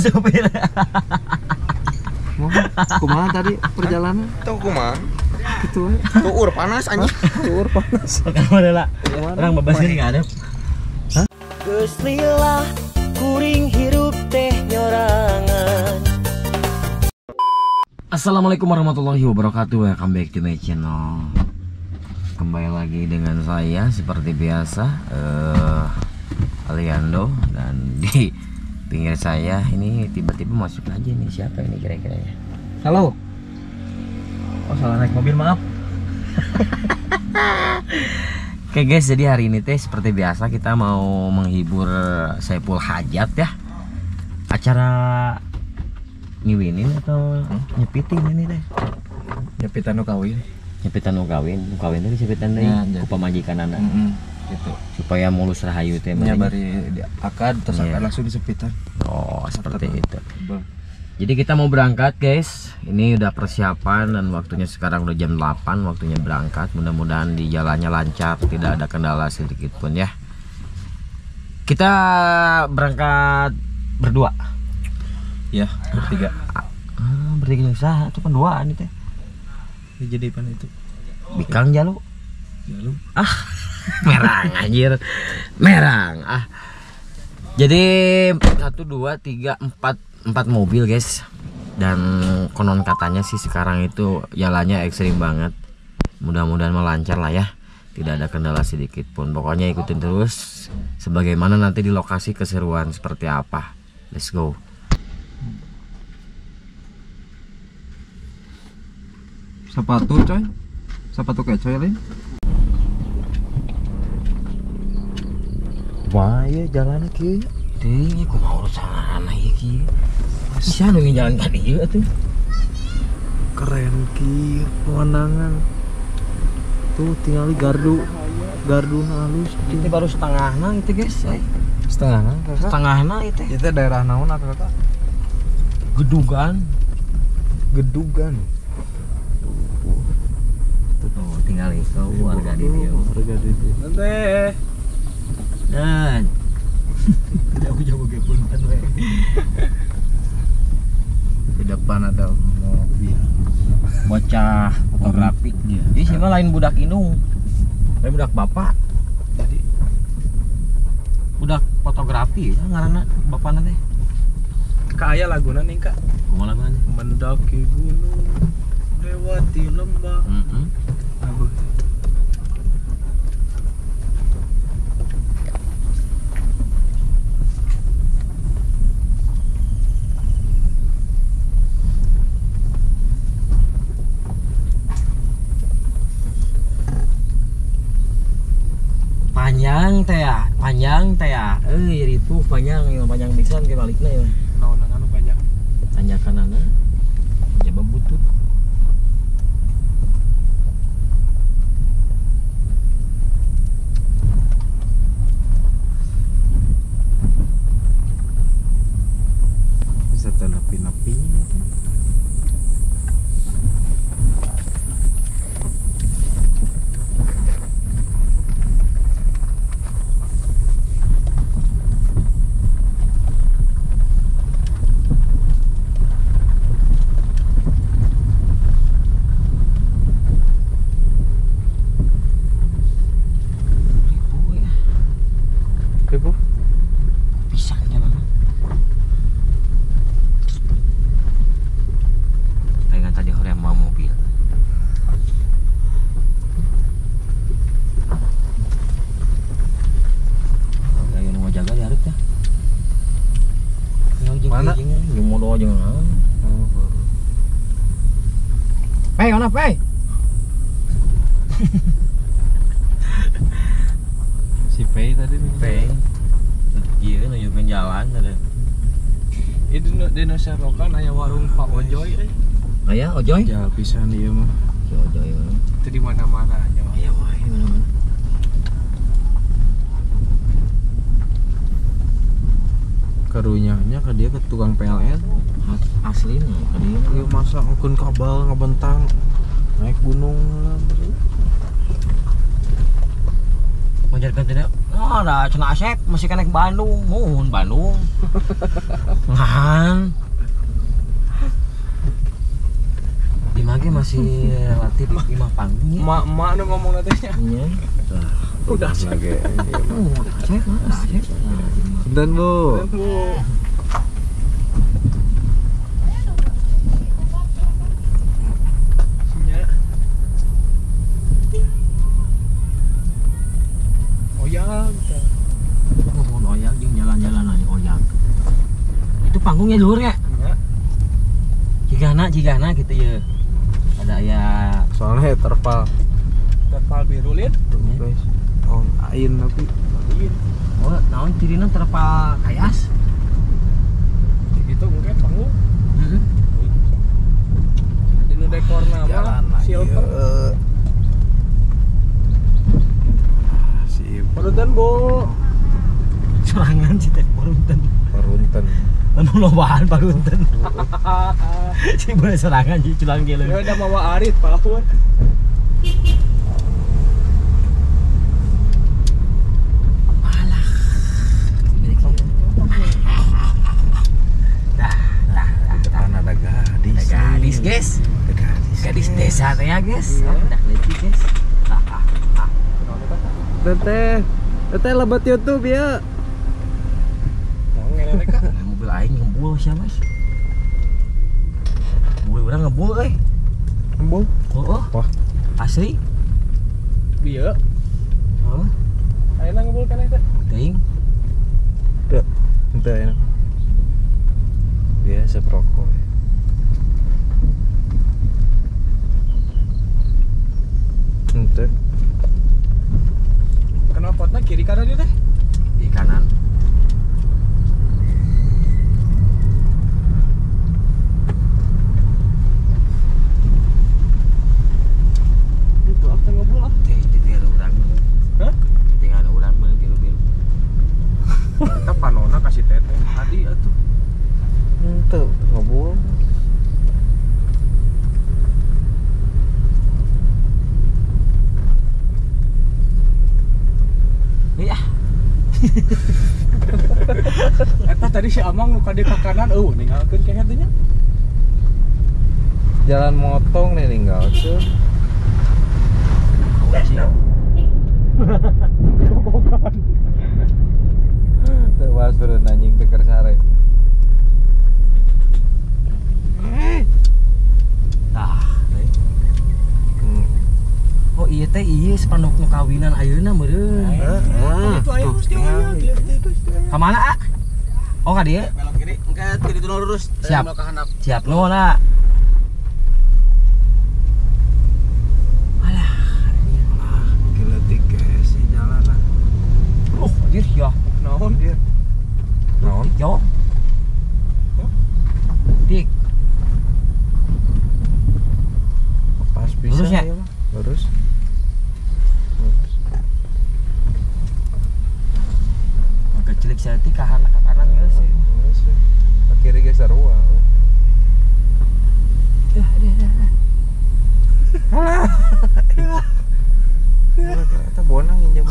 Supir. Kumaha tadi perjalanan? Tuh kumaha? Gitu we. Tuur panas anjing. Tuur panas. Kumaha lah. Orang bebas ini enggak ada. Hah? Geus lillah kuring hirup teh nyorangan. Assalamualaikum warahmatullahi wabarakatuh. Welcome back to my channel. Kembali lagi dengan saya seperti biasa, Aliando, dan di pinggir saya ini tiba-tiba masuk aja nih, siapa ini kira-kira ya? Halo. Oh, salah naik mobil, maaf. Oke guys, jadi hari ini teh seperti biasa kita mau menghibur Saiful Hajat ya. Acara ngiwinin atau nyepitin ini teh? Nyepitan nu kawin. Nyepitan nu kawin, nu kawin teh disepitan deui ku pamajikanana. Gitu. Supaya mulus rahayu teh nya bari di akad terus akad langsung disepitan. Oh, seperti itu. Jadi kita mau berangkat guys. Ini udah persiapan dan waktunya sekarang udah jam 8, waktunya berangkat. Mudah-mudahan di jalannya lancar, tidak ada kendala sedikit pun ya. Kita berangkat berdua. Ya, bertiga. Bertiga usaha, itu kan dua ini teh. Jadi pan itu. Bikang jalu. Jalu. Ah, merang anjir. Merang. Ah. Jadi 1 2 3 4 mobil guys. Dan konon katanya sih sekarang itu jalannya ekstrim banget. Mudah-mudahan melancar lah ya. Tidak ada kendala sedikit pun. Pokoknya ikutin terus sebagaimana nanti di lokasi keseruan seperti apa. Let's go. Sepatu coy. Sepatu kayak coy lain. Wah, ya jalannya kieu. Teuing kumaha urusan ieu kieu. Bisa nu jalan ka dieu atuh. Keren kieu pemandangan. Tuh tinggal gardu. Gardu halus. Itu baru setengahna itu guys. Setengahna? Setengahna itu. Itu daerah naon atuh eta? Gedugan. Gedugan. Tuh tinggal itu warga di dieu. Warga di dieu. Nanti. Dan jauh-jauh ge punten we. Di depan ada mobil. Bocah fotografi dia. Jadi sih mah lain budak indung. Lain budak bapak. Jadi budak fotografi ya ngaranna bapana teh. Ka aya laguna nih, Kak. Kumaha laguna? Mendaki gunung, lewati lembah. Heeh. Lagu. Panjang teh ya, panjang teh ya. Euy, ripuh panjang, ieu panjang pisan ke balikna ieu. Naonan anu panjang? Tanjakanana jaba butut. Bisa nepi-nepinya. Mana? Pei, mana Pei? Si Pei tadi nih. Pei. Iya, nunjukin jalan ada. Itu di Nusarokan aya warung Pak Ojoy euy. Aya Ojoy? Ya pisan ieu mah. Si Ojoy mah. Itu di mana-mana aja mah. Aya wae di mana-mana. Karunyanya ke dia ke tukang PLN asli nih ke dia. Ieu masa ngkeun kabel ngebentang naik gunung lah. Ngajarkeun teh. Oh, da cenah Asep masih keneh Bandung, muhun Bandung. Ngan. Di mage masih relatif imah panggung ya. Emak-emak nu ngomong teh nya. Iya. Udah lagi. Asep, Asep. Punten, Bu. Punten, Bu. Itu panggungnya luhur ya? Jigana, jigana gitu ya. Ada ya. Soalnya terpal. Terpal biru lihat. Oh, ain tapi. Oh, naon cirina terpal kayas? Itu mungkin panggung. Heeh. Dinu dekorna mah silver. Si Punten, Bu. Serangan si teh punten. Punten. Anu lobaan parunten. Si boleh serangan si culang gelo. Ya udah mawa arit palahun. Alah. Dah, dah, di depan ada gadis. Ada gadis, guys. Ada gadis. Gadis desa teh ya, guys. Udah leutik, guys. Teteh, teteh lebat YouTube ya. Mobil aing ngebul sia, Mas. Mobil urang ngebul euy. Ngebul? Heeh. Wah. Asli. Bieu. Heeh. Ayeuna ngebul kana eta? Teuing. Teu. Henteu ayeuna. Biasa perokok. Henteu. Knalpotna kiri kanan ieu teh? Di kanan. Itu apa ngebul ah? Teh, tinggal urang. Hah? Tinggal urang mah biru-biru. Eta panona kasih teteh tadi atuh. Henteu ngebul. Iya. Eta tadi si Amang nu ka dieu ka kanan eueuh ninggalkeun kehed teh nya. Jalan motong nih ninggalkeun. Gogogan. Teu bahas beureun anjing teu keur sare. Tah. Oh iya teh iya spanduk nu kawinan ayeuna meureun. Heeh. Itu aya geus Ka mana, ah? Oh, ka dieu. Belok kiri, engke ti ditu lurus. Siap. Belok ka handap. Siap nuhun, ah. Alah. Geletik guys si jalan. Oh, anjir ya. Naon? Naon? Yo. Dik. Pas bisa Lurus ya? Lurus. Lurus. Agak cilik saeutik ka kanan geus. Lurus. Ka kiri ge sarua. Dah, dah, dah. Alah. Eta bonang nginjem.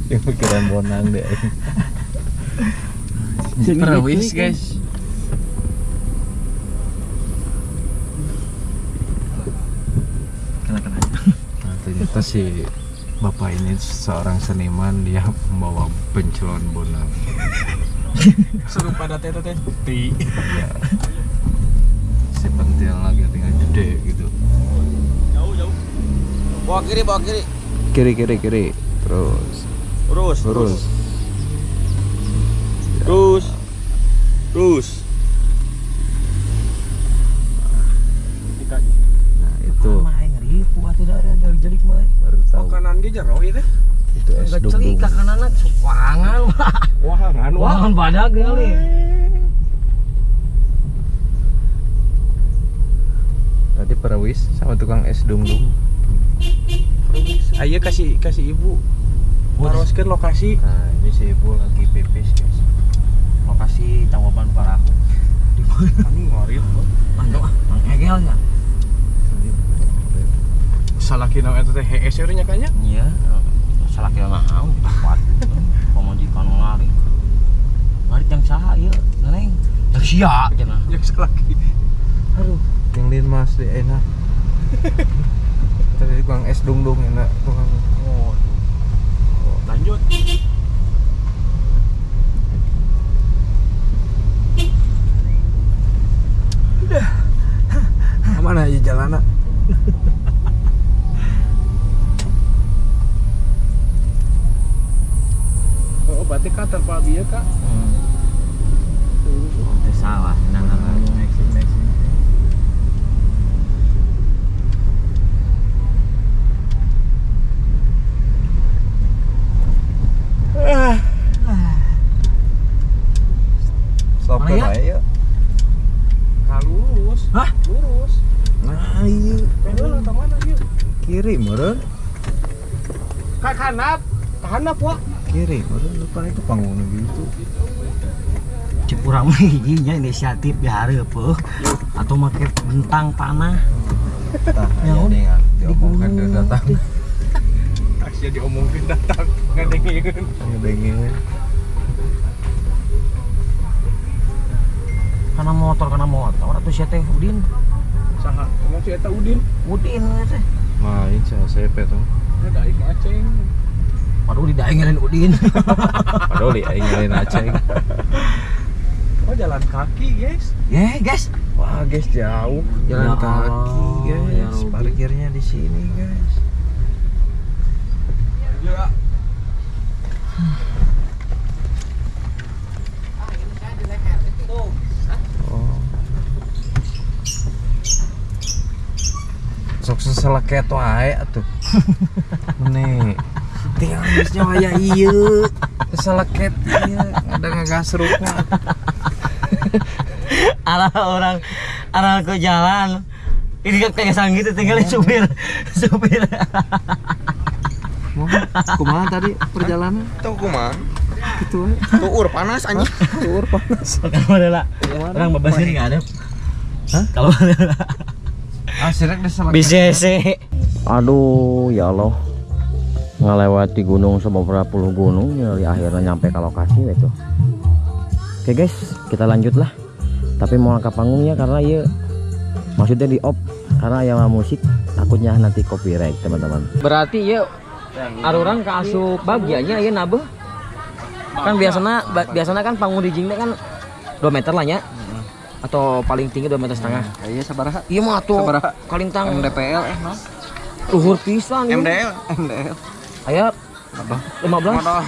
Yang pikiran bonang deh. Perwis, guys. Kena-kena. Nah, ternyata si bapak ini seorang seniman, dia membawa pencelon bonang. Seru pada teh teh. Ti. Iya. Si pentil lagi tinggal gede gitu. Jauh, jauh. Bawa kiri, bawa kiri. Kiri, kiri, kiri. Terus. Terus, terus. Terus. Terus. Nah, itu. Baru tahu. Kanan ge jero ieu teh. Itu es dum. Celik ka kananna wangan. Wangan, wangan badak kali. Tadi perwis sama tukang es dum-dum. Perwis. Ayo kasih kasih ibu. Teruskan lokasi. Nah, ini si ibu lagi pipis, guys. Lokasi Tangkuban Parahu. Di mana? Anu ngarit, Bang. Mantap ah, Mang Egel nya. Salaki naon eta teh hees nya kanya? Iya. Salaki naon cepat. Pamajikan lari. Lari yang saha ieu, Neneng? Yang sia cenah. Yang salaki. Aduh, yang lain mas di enak. Tadi tukang es dungdung enak tukang. Oh, lanjut. Udah. Mana aja jalan? Oh, berarti kak terpal bieu kak. Itu salah, nah. Stop kan aja. Nah, lurus. Hah? Lurus. Nah, iya. Pengen atau mana ieu? Kiri meureun. Ka kanap, kahanap wah. Kiri meureun lupa itu panggung gitu. Cek urang mah hijinya inisiatif dihareup heuh. Atau make bentang panah. Tah, aya dengan diomongkeun dia datang. Taksi diomongkeun datang, ngadengin. Ngadengin. Karena motor atuh sia teh Udin. Saha? Emang si eta Udin? Udin teh. Main si ACP tuh. Da aing mah Aceng. Waduh di daeng ngelain Udin. Waduh di aing ngelain Aceng. Oh jalan kaki, guys. Ya, guys. Wah, guys jauh. Jalan ya kaki, guys. Ya, parkirnya di sini, guys. Ya. Oh. Sok seseleket wae atuh. Mene. Tinggal geusnya aya ieu. Seseleket ieu, ada ngagasrukna. Arah orang arah ke jalan. Ini kan kayak sang gitu tinggal supir. Supir. Kumaha tadi perjalanan? Tuh kumaha? Gitu we. Tuur panas anjing. Tuur panas. Kalau ada orang bebas ini enggak ada. Hah? Kalau ada. Ah, sirek diselek. Bisa sih. Aduh, ya Allah. Ngelewati gunung sebeberapa puluh gunung, ya akhirnya nyampe ke lokasi itu. Oke guys, kita lanjut lah. Tapi mau angkat panggungnya karena ya maksudnya di off karena yang musik takutnya nanti copyright teman-teman. Berarti ya arurang ke asup bagiannya ya nabeh. Kan biasanya kan panggung di jingnya kan 2 meter lah ya. Atau paling tinggi 2,5 meter. Iya sabaraha. Iya mah tuh. Kalintang MDPL noh. Luhur pisan. MDL, MDL. Aya 15. Hah?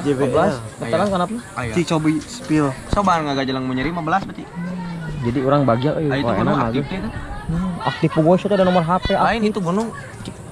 15. Meteran kenapa? Cicobi spill. Coba ngagajelang mau nyeri 15 berarti. Jadi orang bagja euy. Itu gunung aktif teh. Aktif pokoknya itu ada nomor HP. Lain itu gunung.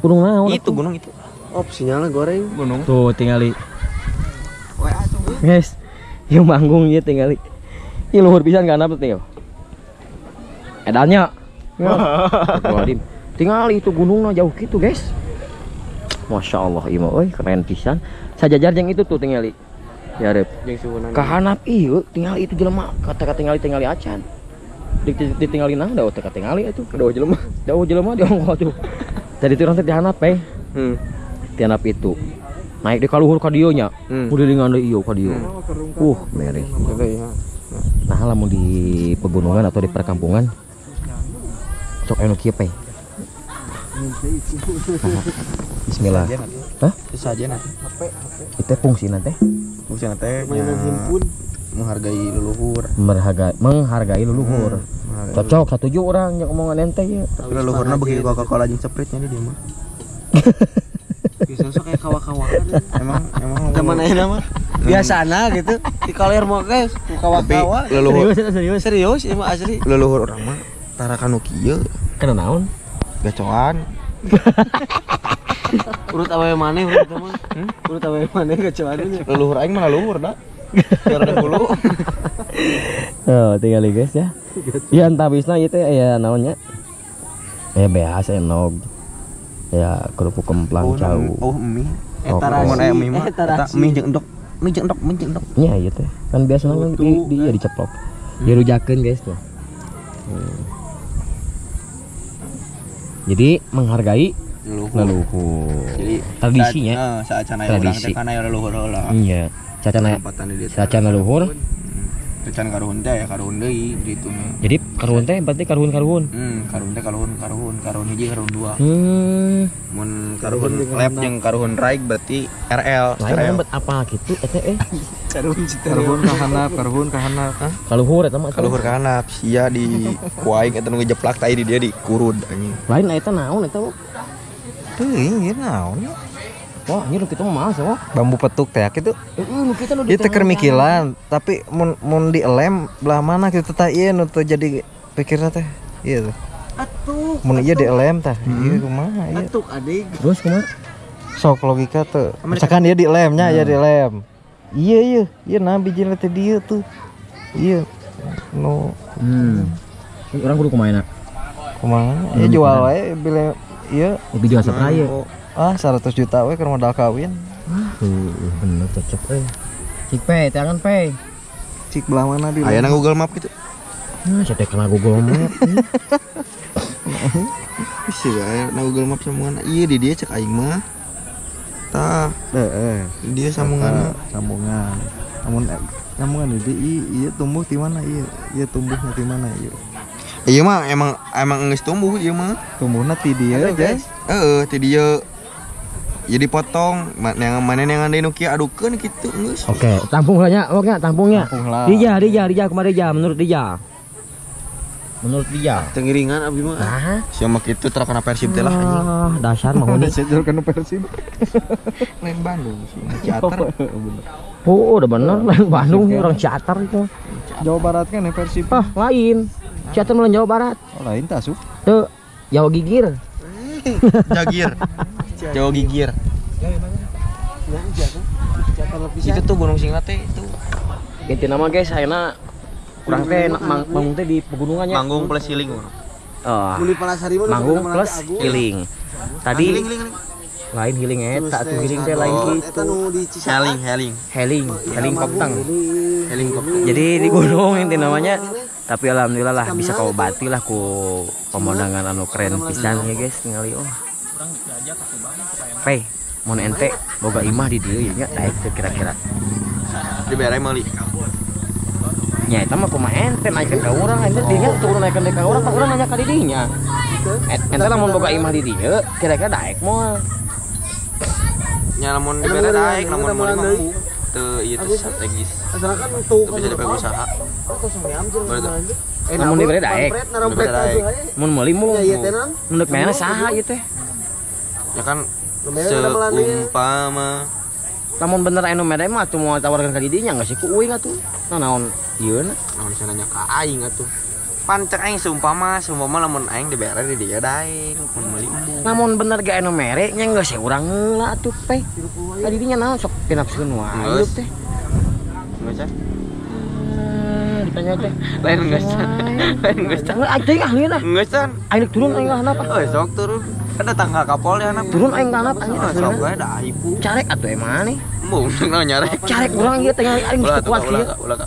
Gunung naon? Itu gunung itu. Oh, sinyalnya goreng. Gunung. Tuh tingali. Guys, yang manggung ieu tingali. Ieu luhur pisan kana teh. Edannya. Wadim. Tingali itu gunungna jauh gitu, guys. Masya Allah, ieu mah euy keren pisan. Sajajar jeung itu tuh tingali. Ya rep. Kahanap ieu tingali itu jelema kata tingali acan. Ditinggalin nah da teu katingali atuh. Dauh jelema. Dauh jelema diongko tuh. Tadi tuh urang teh dihanap eh. Dihanap itu. Naik di kaluhur ka dieu nya. Kulilingan deui ieu ka dieu. Mere. Nah, lamun di pegunungan atau di perkampungan sok anu kieu pe. Bismillah. Hah? Saja nanti. Itu fungsina teh. Fungsina teh menghargai leluhur. Menghargai leluhur. Cocok satuju orang yang omongan ente ya. Leluhurna bagi Coca-Cola jeung Sprite nya di dia mah. Biasa sok kayak kawa-kawakan. Emang teman ayeuna mah biasana gitu di kaler mah guys, ku kawa-kawa. Leluhur serius ieu mah asli. Leluhur urang mah tara kanu kieu. Kana naon? Gacoan. Urut awewe maneh urut mah. Urut awewe maneh gacoan. Leluhur aing mah leluhur da. Biar dulu. Oh, tinggal guys ya. Ya entah bisna ieu teh aya naonnya. Ya biasa enog. Ya kerupuk kemplang jauh. Oh, mie. Eta mun aya mie mah eta mie jeung endok. Mie jeung endok, mie jeung endok. Nya ieu teh. Kan biasana kan di ya diceplok. Dirujakeun guys tuh. Jadi menghargai leluhur. Jadi tradisinya. Heeh, saacana urang teh kana leluhur heula. Iya. Saacana leluhur. Can karuhun teh ya karuhun deui ditu. Jadi karuhun teh berarti karuhun-karuhun. Karuhun teh karuhun-karuhun, karuhun hiji karuhun dua. Mun karuhun left jeung karuhun right berarti RL. Lain bet apa gitu eta eh. Karuhun karuhun ka handap, karuhun ka handap. Kaluhur eta mah. Kaluhur ka handap sia di ku aing eta nu ngejeplak tai di dia di kurud anjing. Lain eta naon eta? Teuing ieu naon? Wah, ini lu kita mah malas ya. Bambu petuk teh kitu. Heeh, nu kita nu ieu teh keur mikilan, tapi mun dielem belah mana kitu tah ieu nu teu jadi pikirna teh. Ieu tuh. Atuh. Mun ieu dielem tah, ieu kumaha ieu? Atuk adik. Terus kumaha? Sok logika teu. Misalkan ieu dielem nya, ieu dielem. Ieu ieu, ieu nah bijina teh dieu tuh. Ieu nu Urang kudu kumaha? Kumaha? Ieu jual wae bile ieu. Dijual sabaraha ieu? Ah, 100 juta we keur modal kawin. Bener cocok euy. Cik pe, tangan pe. Cik belah mana di? Aya na Google Map gitu. Nah, saya teh kena Google Map. Bisa wae na Google Map sambungan. Ieu di dieu cek aing mah. Tah, heeh. Dia sambungan. Sambungan. Namun sambungan di ieu tumbuh di mana ieu? Ieu tumbuhna di mana ieu? Ieu mah emang geus tumbuh ieu mah. Tumbuhna ti dieu, guys. Heeh, ti dieu. Jadi potong, yang mana yang ada nu kieu adukeun kitu geus. Oke, tampung lah nya, oke tampungnya. Tampung. Dija, kumaha Dija menurut Dija. Menurut Dija. Tengiringan abdi mah. Nah, sia mah kitu tara kana Persib teh lah anjing. Ah, dasar mah huni. Dasar kana Persib. Lain Bandung sih, Ciater. Oh, udah bener lain Bandung orang Ciater itu. Jawa Barat kan ya Persib. Ah, lain. Ciater mah Jawa Barat. Oh, lain tah asup. Teu, Jawa Gigir. Jagir. Jawa Gigir. Itu tuh Gunung Singla teh itu. Inti nama guys, ayeuna urang teh manggung teh di pegunungannya. Manggung plus healing. Oh. Manggung plus healing. Tadi lain healing eta tuh healing teh lain gitu. Healing kopteng. Healing kopteng. Jadi di gunung inti namanya. Tapi alhamdulillah lah bisa kaobati lah ku pemandangan anu keren pisan ya guys ningali oh. Pe, mun ente boga imah di dieu nya daek teu kira-kira. Dibere meuli. Nya eta mah kumaha ente naikeun ka urang, ente dinya turun naikeun ka urang, urang nanya ka didinya. Ente lamun boga imah di dieu kira-kira daek moal. Nya lamun dibere daek, lamun meuli mah teu ieu teh strategis. Teu bisa dipake usaha. Lamun dibere daek. Mun meuli mung. Mun deuk mainna saha ieu teh? Ya kan seumpama lamun bener anu mere mah atuh moal tawarkeun ka didinya geus ku uing atuh. Nah naon ieu na? Naon sia nanya ka aing atuh. Pan cek aing seumpama lamun aing dibere di dieu daek mun meuli embung. Lamun bener ge anu mere nya geus urang heula atuh pe. Ka didinya naon sok pinapskeun wae hidup teh. Geus ah. Ditanya teh. Lain geus. Lain geus. Aing ahlina. Geus can. Aing turun aing lah apa? Euy sok turun. Kan datang ka Kapolri anak. Turun aing ka anak anjing. Sok wae da hipu. Carek atuh emang nih. Embung naon nyarek. Carek urang ieu teh aing geus kuat kieu. Ulah ka.